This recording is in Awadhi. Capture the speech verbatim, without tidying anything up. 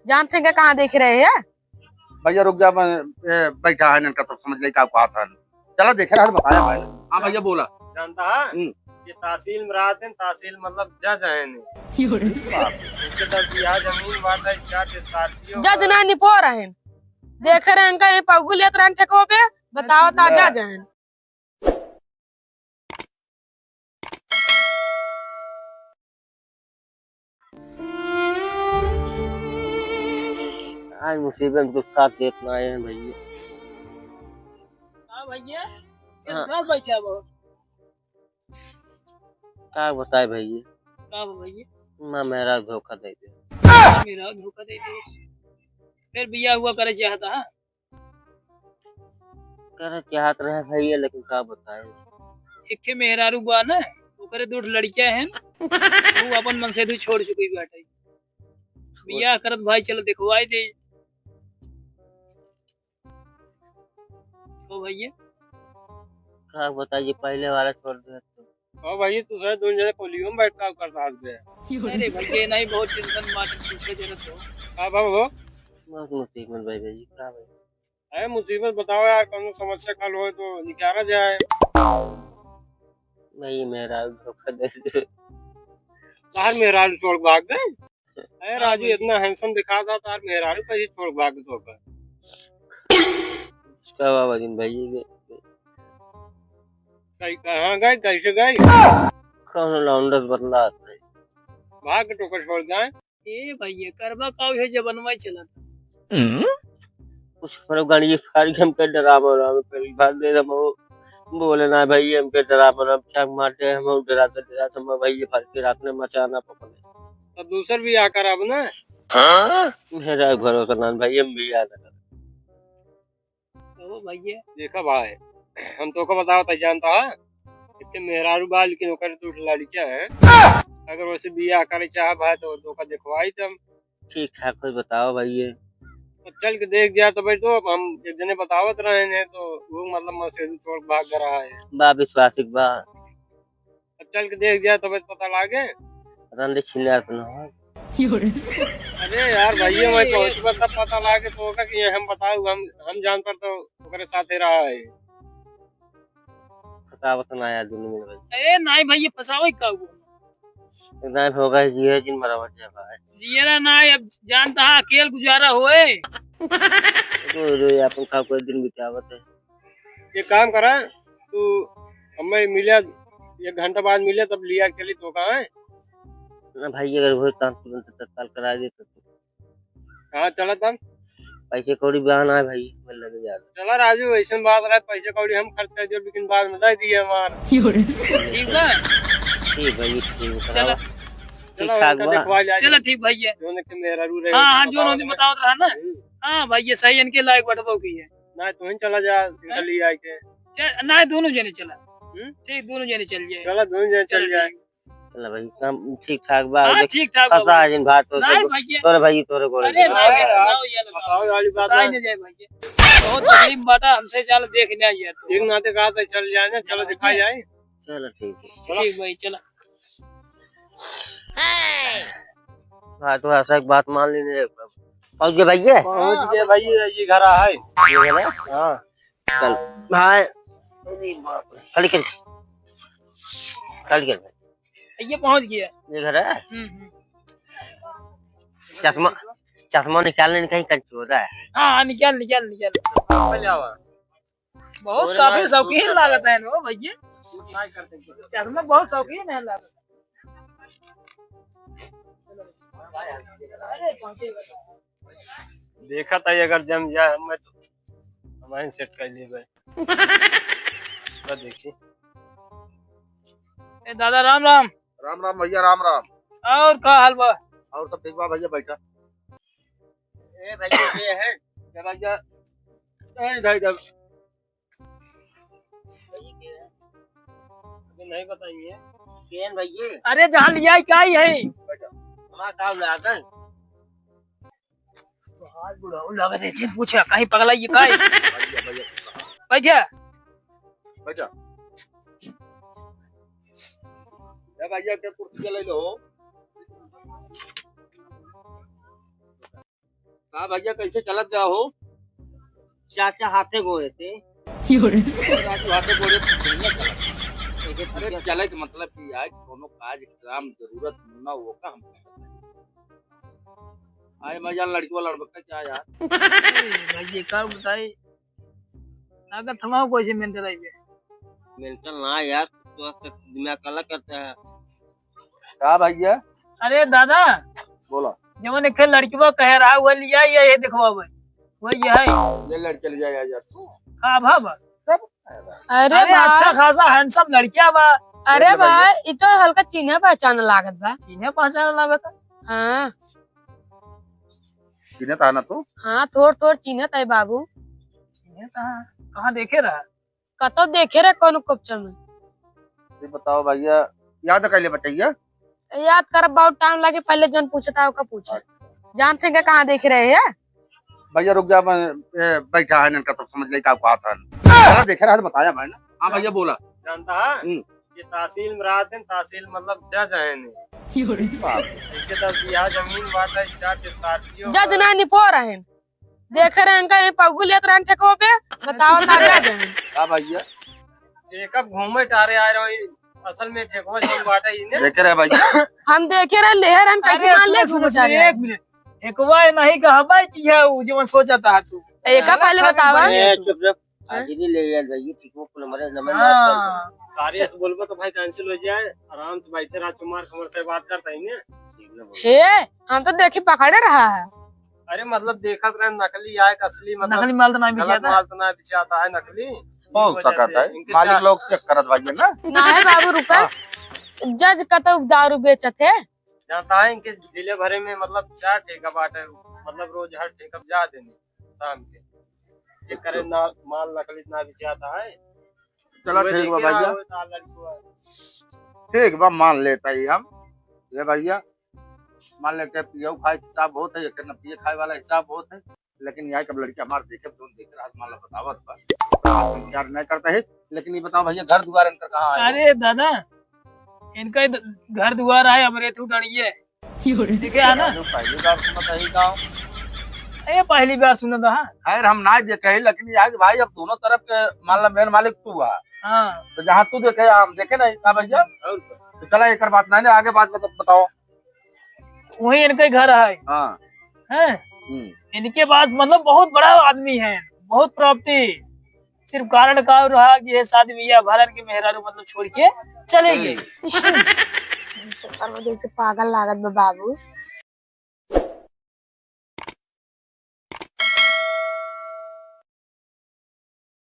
जानत हैं कि कहाँ देख रहे हैं? भैया रुक जा, मैं, ए, बैठा है इनका, तब समझ ले का बात है। चला देखे रहा, बताया भाई। हाँ भैया बोला। जानता है हम्म। कि तहसील में रहते हैं, तहसील मतलब जज हैं ने। इनके तब बिया जमीन बात है, चार स्कॉर्पियो जज ना निपो रहन। देखे रहे इनका ये पगुल एक रन ठेको पे, बताओ ता जज हैं। आज मुसीबत में कुछ साथ देत ना आए हैं भैया। का भैया? हाँ। का बैठा बा? का बताए भैया? का बा भैया? माँ मेहरारू धोखा दे दे। माँ मेहरारू धोखा दे दे। फिर बिया हुआ करे चाहता है? करे चाहत रहे भैया, लेकिन का बताए? एक ठे मेहरारू बा ना, ओकरे दो ठे लड़कियां हैं, वो अपन मन से दू छोड़ चुकी बाटे। बियाह करत भाई, चलो देखवाई दे। ओ भैया। का बताइए, पहले वाला छोड़ दे तो। ओ भैया, तू है दोनों जने कोलियो में बैठ के कर साथ दे। अरे भैया, नहीं, बहुत टेंशन में बाटे, पूछे जरा तो। का बाबू हो? बहुत मुसीबत भाई, भाई जी, का भाई? अरे मुसीबत बताओ यार, कौनो समस्या कल होए तो निकाला जाए। नहीं, मेहरारू धोखा दे दे। तार मेहरारू छोड़ के भाग गए? अरे राजू, इतना handsome दिखा था, तार मेहरारू कैसे छोड़ के भाग गए धोखा? उसका बाबा जिन भाई ये कहीं कहाँ गए, कैसे गए? कौन लौंडस बदला है? भाग के टोकर छोड़ गए। ए भैया, करबा का, उहे जबनवा चलत। हम्म? कुछ हमरो गाड़ी फाड़ के हमके डरावल, हम पहली बार दे हम बोले ना भैया, हमके डरावल, हम क्या मारते हैं, हम डराते, डराते, हम भैया फाड़ के रात में मचाना पकड़े। तो दूसर बियाह कराब ना। हाँ? मेरा भरोसा ना भैया, हम बियाह ना करब। ओ भैया। देखा भाई, हम तोका बतावत है, जानता है? एक ठे मेहरारू बा, लेकिन ओकर दो ठे लड़कियां हैं। अगर वैसे बियाह करे चाहे भाई, तो तोका देखवाई तब। ठीक ठाक कोई बताओ भैया। तो चल के देख गया तो भाई, तो अब हम एक जने बतावत रहे हैं, तो वो मतलब मैं से छोड़ के भाग रहा है। बा विश्वासिक बा। अब चल के देख जाए तबे तो पता लागे। पता नहीं छिनार तो ना हो। अरे यार भैया, मैं पहुंचबा तब पता लागे तो होगा कि ये हम बताऊ, हम, हम जान पर तो ओकरे साथे रहा है। फसावत ना यार दुनिया में भाई। ए, नाई भैया, फसावे का हुआ? नाई होगा, जिए जिन मरावत जा भाई। जियरा नाई, अब जानता है, अकेल गुजारा होए। रो, रो, अपन का कोई दिन बितावत है। एक काम करा, तू हमें मिले, एक घंटा बाद मिले, तब लिया के चली तोका है। ना भाई, अगर होए काम तुरंत तत्काल करा दे तो। हाँ, चला तब। पैसे कौड़ी बा ना भाई, मैं लगे जा। चला राजू, ऐसन बात रहे, पैसे कौड़ी हम खर्च कर दियो, लेकिन बाद में दे दिए हमार। ठीक बा? ठीक भाई, ठीक बा, चला। ठीक चला, ठाक उनका बा। देखवा लिया चला, जाए। ठीक भैया। जोन के मेहरारू रहे, हाँ, हाँ, बताओ जोन होती ना। बतावत रहा ना। हम्म। हाँ भैया, सही, इनके लायक बटबो की है। ना, तू ही चला जा, इनका हाँ। ले आए के। चल, ना, दोनों जने चला। हम्म? ठीक, दोनों जने चल जाए। चला, दोनों जने चल चला, जाए। ठीक। चला भाई, काम ठीक ठाक बा। हाँ, देख, ठीक ठाक बा फंसा भाई। है जिन बात तो, नहीं तो, भैया। तोरे भाई, तोरे गोड़े अरे, चला। नहीं, फंसाओ ये लोग। फंसाओ वाली बात फंसाई है। नहीं जाए भैया। बहुत तकलीफ बाटा, हमसे चल देख नहीं यार तो। एक नाते कहा था, चल जाए ना, चलो दिखा जाए। चलो, ठीक है। ठीक भाई, चला। हाँ, तो ऐसा एक बात मान लेने। पहुँच गए भैया? पहुँच गए भैया, ये घर है। ये है ना? हाँ। चल भाई, अरे बाप रे। खाली कर, खाली कर भाई। ये पहुँच गया। ये घर है? हम्म, हम्म। चश्मा, चश्मा निकालने कहीं कंचोदा है। हाँ, हाँ, निकाल, निकाल, निकाल। बहुत काफी शौकीन लागत है ना भैया। चश्मा बहुत शौकीन है लागत। देखा था, अगर जम जाए, हम तो हमारे सेट कर लेबे। तो देखी। ए दादा, राम राम। राम राम भैया, राम राम। और का हाल बा? और सब ठीक बा भैया, बैठा। ए भैया, के है? ए भैया, ए इधर, इधर। अबे नहीं बताइए। केन भैया? अरे जहाँ लिया ही का ही है? बैठा। हमारा काम ले आता है। तो हाथ बुढ़ाऊ लगे थे, जिन पूछा, कहीं पगला ये का है? भैया, भैया। बैठा। बैठा। ए भैया, के कुर्सी ले लो। का भैया, कैसे चलत गया हो? चाचा हाथे गोड़े से। राजू हाथे गोड़े से दुनिया चलत। अरे, चले के मतलब कि आज कोनो काज काम जरूरत ना हो का हम करत है। आए मैं जान लड़की वाला लड़का क्या यार? अरे भैया, का बताई? लागत हमारा कोई से मेंटल आई बे। मेंटल ना यार, तो दिमाग काला करता है। का भैया? अरे दादा, बोला। जवन एक लड़कवा कहे रहा, वो लिया, ये, ये देखवा भाई, वही है। ये लड़के ले जाए यार तू। का भा बा? अरे अरे भाई। अच्छा खासा handsome लड़किया बा। अरे देख ले भैया। भाई, ई तो हल्का चिन्हे पहचान लागत बा। चिन्हे पहचान लागत है? हाँ। चिन्हत है ना तू? हाँ, थोड़ थोड़ चिन्हत है बाबू। चिन्हत है? कहाँ देखे रहा? कतो देखे रहे कौन उपचम में? ये बताओ भैया, याद कैले बताइए। याद करब बहुत टाइम लगे, पहले जौन पूछता है ओका पूछे। अच्छा। जानते हैं कहाँ देखे रहे हैं? भैया रुक जा, मैं, ए, बैठा है इनका तो समझ ले का बात है। चला देखे रहा तो बताया भाई ना। हाँ भैया बोला। जानता है हम्म। ये तहसील में रहते हैं, तहसील मतलब जज है नहीं। बाप रे। इनके पास बिया जमीन बात है, चार स्कॉर्पियो जज ना निपो रहे हैं। देखे रहे इनका ये पग्गू लेत रहन ठेको पे, बताओ ना जज है। का भैया? ये कब घूमे टारे आए रहो, ये असल में ठेकवा जौन बाटा ही ने। देखे रहे भैया। हम देखे रहे, ले रहन कैसे अरे मान ले सुनो, सुनो, घूमे सुनो, टारे। एक मिनट। ठेकवा ये नहीं कहा भाई कि है वो जौन सोचा था तू। एका हाँ, पहले खा के बतावा। बढ़िया ए, तू। चुप रह। हैं? आज ही ले यार भैया, ठेकवा को नंबर है, नंबर हाँ। सारे ऐसे बोलबो तो भाई cancel हो जाए, आराम से बैठे रहा, चुमार खबर से बात करता ही ने। ठीक ना बोल। हे, हम तो देखी पकड़े रहा है। अरे मतलब देखत रहे नकली आए कि असली, मतलब नकली माल तो ना गलत बिचाता। माल तो ना बिचाता है नकली। बहुत वजह ताकत से है। इनके मालिक चा- लोग check करत भाई ना। ना है बाबू, रुका। हाँ। जज कतौ दारू बेचत है। जानता है इनके जिले भरे में मतलब चार ठेका बाटे, मतलब रोज हर ठेका पे जा देने शाम के। check करे अच्छा। ना, माल नकली ना बिचाता है। चला वो ठीक बा देखे भैया। रहा हो, ना लड़को है। ठीक बा, मान लेता ही हम। ये भैया, मान लेते हैं, पियो खाए के हिसाब बहुत है, एक न पिए खाए वाला हिसाब बहुत है, लेकिन यहाँ कब लड़की हमार देखे, तो देख रहा, मान ला बतावत बा, प्यार नहीं करता है। लेकिन ये बताओ भैया, घर दुआर इनकर कहाँ है? अरे दादा, इनका ही द-, घर दुआर है, हमरे तू डरिए। देखे है ना? राजू, पहली बार सुनत है गाँव। ए, पहली बार सुनत है। खैर, हम ना देखे, लेकिन यहाँ के भाई, अब दोनों तरफ के, मान ला, मेन मालिक तू है। हाँ। तो जहाँ तू देखे, हम देखे नहीं, का भैया? और का? तो चला, एक बात नहीं, आगे बात बता-, बताओ। वही इनके घर है। हाँ। हैं? हम्म। इनके पास मतलब बहुत बड़ा आदमी है, बहुत property। सिर्फ कारण का रहा कि ये शादी बियाह भरन के मेहरारू मतलब छोड़ के चले गए। चले गए। और वो जैसे पागल लागत बा बाबू।